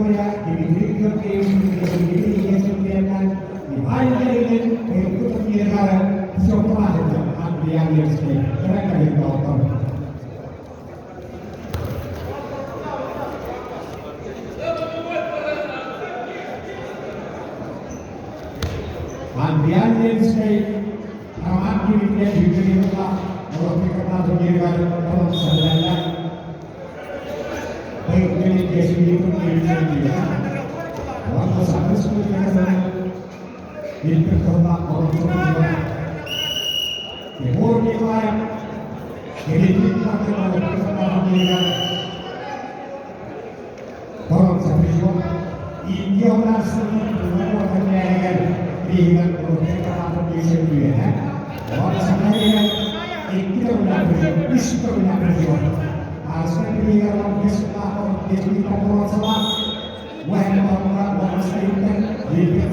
Дмитрий Георгиевич Иван Ильин урукку турнирга путевкалаах Андриан Евский кыра Андриан Ленскэй Роман Кириллин Юрьевна Олохтоохтор турнирыгар боруонсаланна. Уонна Саха Республикатын Илбит тыллаах олохтоохторо Егор Николаев Кириллин турнирыгар боруонса призер Индия Урассыйатын Тула биһигэр үөһэ уонна Саха сиригэр икки төгүллээх призер, үс төгүллээх призер. Ааспыт биһигэр биэс сыллаах биэс боруонсалаах уһэннорга уонна сайыннар бииргэ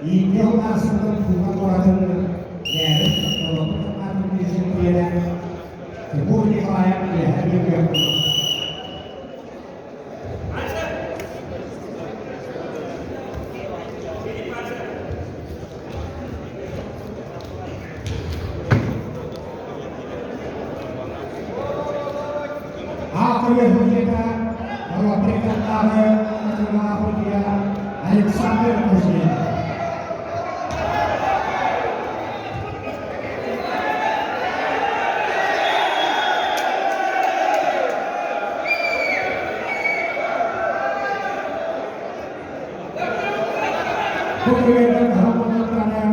Индия Урассыйатын Тула куоратын мэрин Тимур Николаев үөһэ бүлүүгэ Аакырыйа норуоттааҕы Александр Кузьмин. Бу күнүгэр хаһан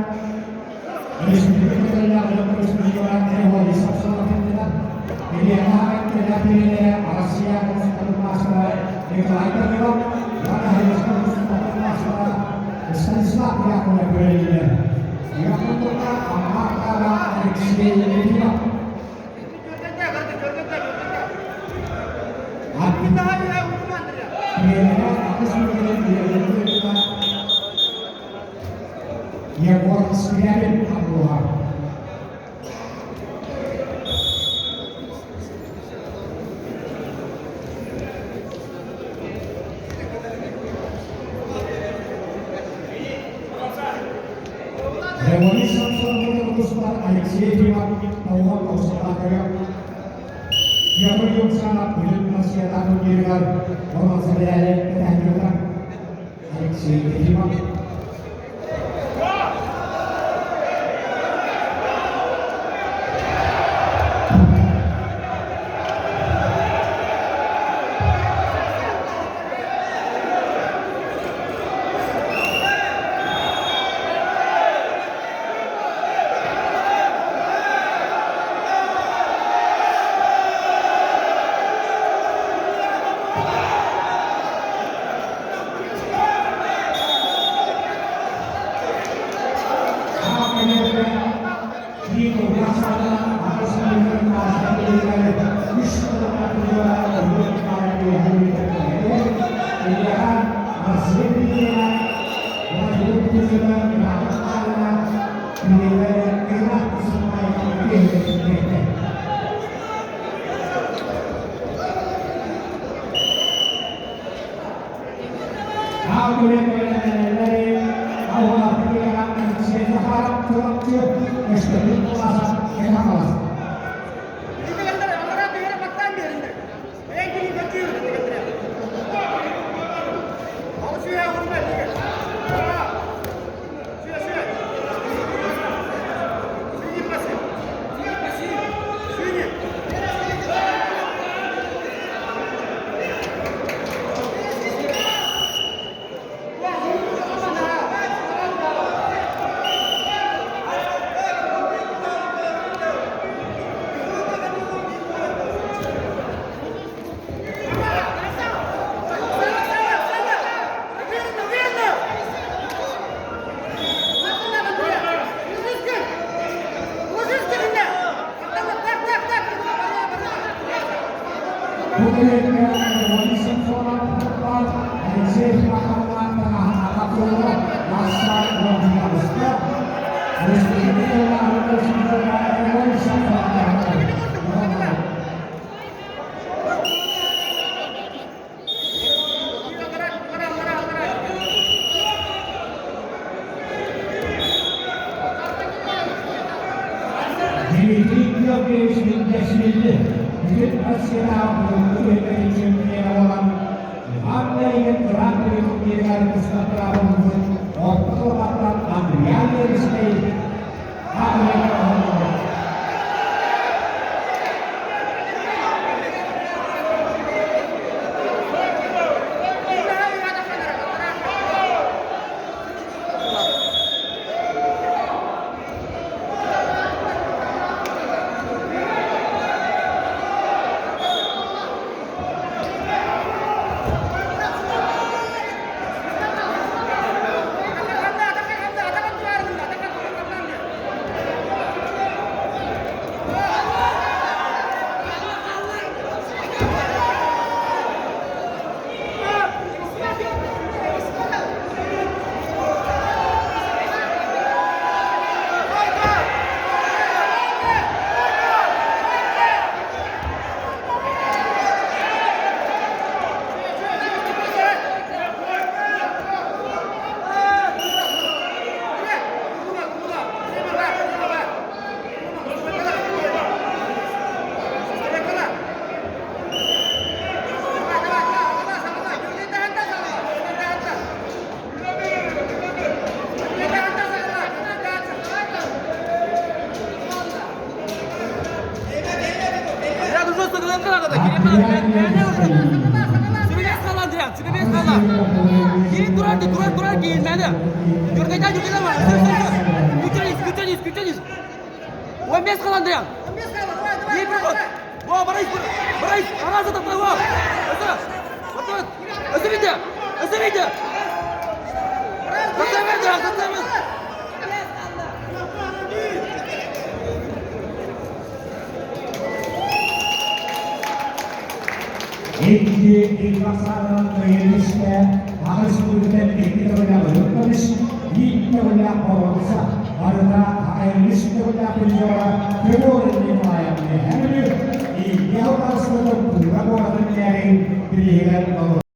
Егор Скрябин Абдулла. Революция Самсонова Алексей Иванов Павлов Осматова Егор Бүтүн Россията турнирыгар боруонсалары кэтэһэн Алексей Ефимов. Дмитрий Георгиевич Миндиашвили бүтүн Россиятааҕы быйылгы түһүлгэтин чөмпүйүөнэ буолан, Иван Ларигин Гран-при турнирыгар тустан булбут орто Халыматтан Андриан Левичтэй Андрей оһоллоро. Икки икки кыайыылаах аҕыс күнтэн икки төгүлээх үрүҥ көмүс, биир төгүлээх боруонса, барыта аҕыс төгүлээх призера Федор Николаев Үөһээ Бүлүү, Илья Албарысовы Куура куоратын мээрин бирииһигэр олорор.